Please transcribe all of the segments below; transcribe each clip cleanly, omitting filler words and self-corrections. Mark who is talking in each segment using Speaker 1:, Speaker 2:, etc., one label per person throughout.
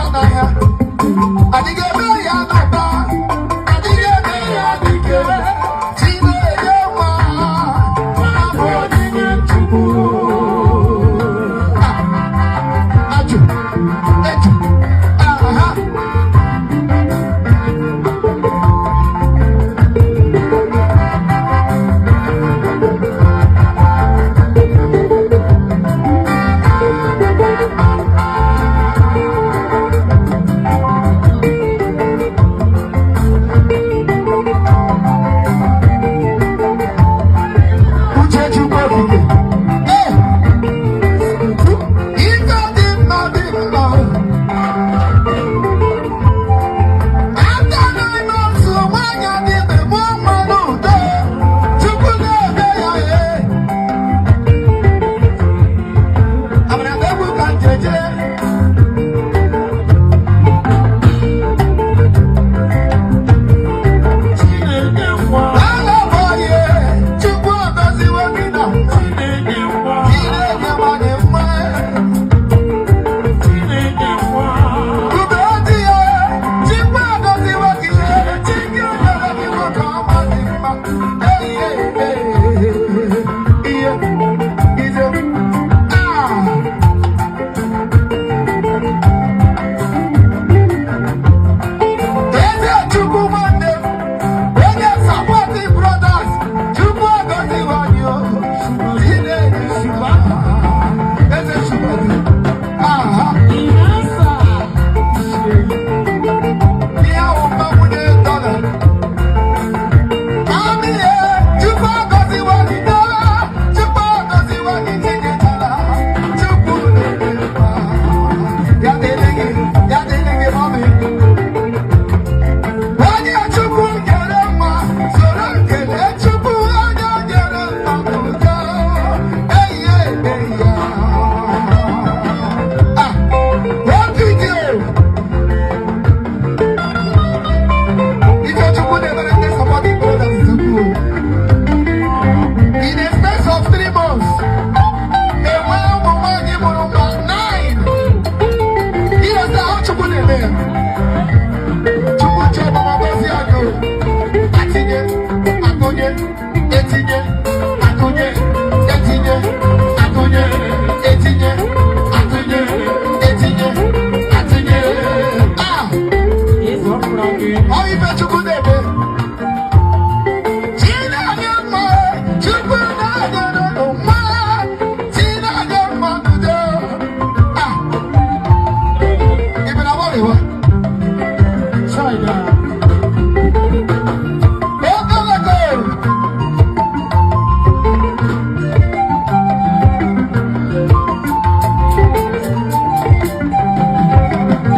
Speaker 1: ya n'ahịa, adịghị eme ya n'ụba, adịghị eme ya n'ike. Chineke nwa, nwa bụ onyinye Chukwu. Ah, ajụ, eju, aha. Uche Chukwu okike. Ee, ife dị mma dị mma. Aka na-eme otu nwanyị dị mgbe mụọ nwa n'udo. Chukwu na-eme ya ee. Amara m egwu ka njeje.
Speaker 2: Chineke nwa.
Speaker 1: Ala bọyị, Chukwu agọziwo gị na
Speaker 2: Chineke nwa.
Speaker 1: Chineke nwanyị mma.
Speaker 2: Chineke nwa.
Speaker 1: Ugo dị ya, Chukwu agọziwo gị, Chike nyere gị nwoke ọma dị mma. Ee, ee, ihe, ize, ah. Eze Chukwu nwanne m, onye Supporting Brothers, Chukwu agọziwo anyị o. Chineke nwa. Eze Chukwu. Aha.
Speaker 2: Ìyáàsà.
Speaker 1: Ihe ahụ mma nwunye dọla. Amị ya, Chukwu agọziwo gị na, Chukwu agọziwo gị tinyechara. Chukwu na-eme mma. Ya dịrị gị, ya dịrị gị mọmị. Onye Chukwu nyere mma, soro nkele Chukwu onye nyere mma n'udo. Eyi eyi ya. Ah, obi dị o. Ife Chukwu na-emere ndị Supporting Brothers dị ukwuu. In a space of 3 months, enwee ụmụ nwaanyị mụrụ nwa nine. Ihe ndị ahụ Chukwu na-eme ya. Chukwu chọọ mama gozie anyị o. Atinye, agụnye, etinye, agụnye, etinye, agụnye, etinye, agụnye, etinye, atinye. Ah!
Speaker 2: Ịzọpụrụ gị.
Speaker 1: Ọ ife Chukwu na-eme. Chineke mma, Chukwu na-enye n'ụlọ mma, Chineke mma n'udo. Ah! Ị bịara gbalịwa?
Speaker 2: China.
Speaker 1: Ogologo.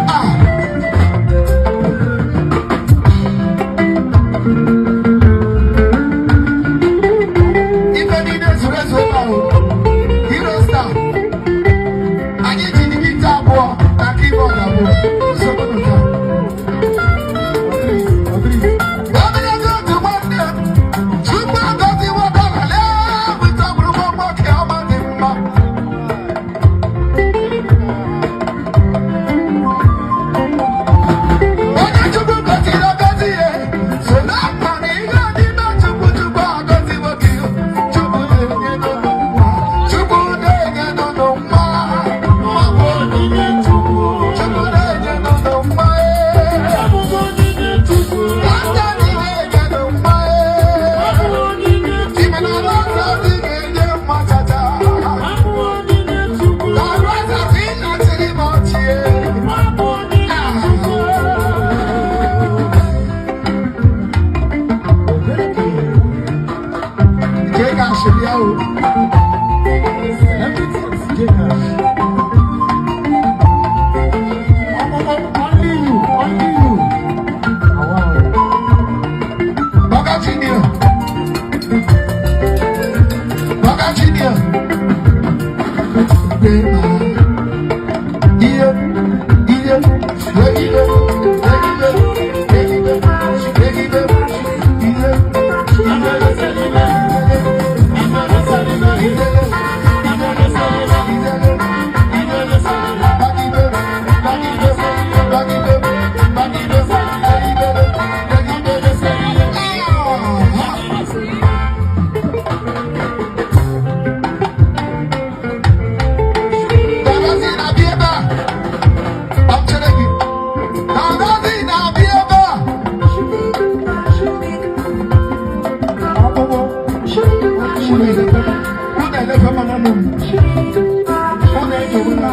Speaker 1: Ah! Ife niile zuru ezu ebe ahụ. Hero Star. Anyị ji digita abụọ na keyboard abụọ. Nsogbu nọ taa. Ogologo otu nwanne m, Chukwu agọziwo dọla lee weta gburugburu nwoke ọma dị mma. Onye Chukwu gọziri agọzi ya, so na akpa na ihe n'ime Chukwu. Chukwu agọziwo gị. Chukwu na-enye n'ụlọ nwa. Chukwu na-enye n'ụlọ nwa. Nwa bụ
Speaker 2: Onyinye Chukwu.
Speaker 1: Chukwu na-enye n'ụlọ nwa ee.
Speaker 2: Abụghị onyinye Chukwu.
Speaker 1: Aka na-enye n'ụlọ nwa ee.
Speaker 2: Abụghị onyinye
Speaker 1: Ime
Speaker 2: Chukwu.
Speaker 1: na ọrụ dị ga-enye mma chacha.
Speaker 2: Abụghị onyinye Chukwu.
Speaker 1: Ọrụ aka ka ị na-achịrị m ọchị ee.
Speaker 2: Abụ onyinye Chukwu.
Speaker 1: Jee ka ashịrị ya o.
Speaker 2: Everything is Jekash. Only you, only you. Wow.
Speaker 1: Baba Junior. Baba Junior. Iye, iye, iye, iye, iye, iye, iye, iye. Unu elefe mana nụ m. Unu enyewela.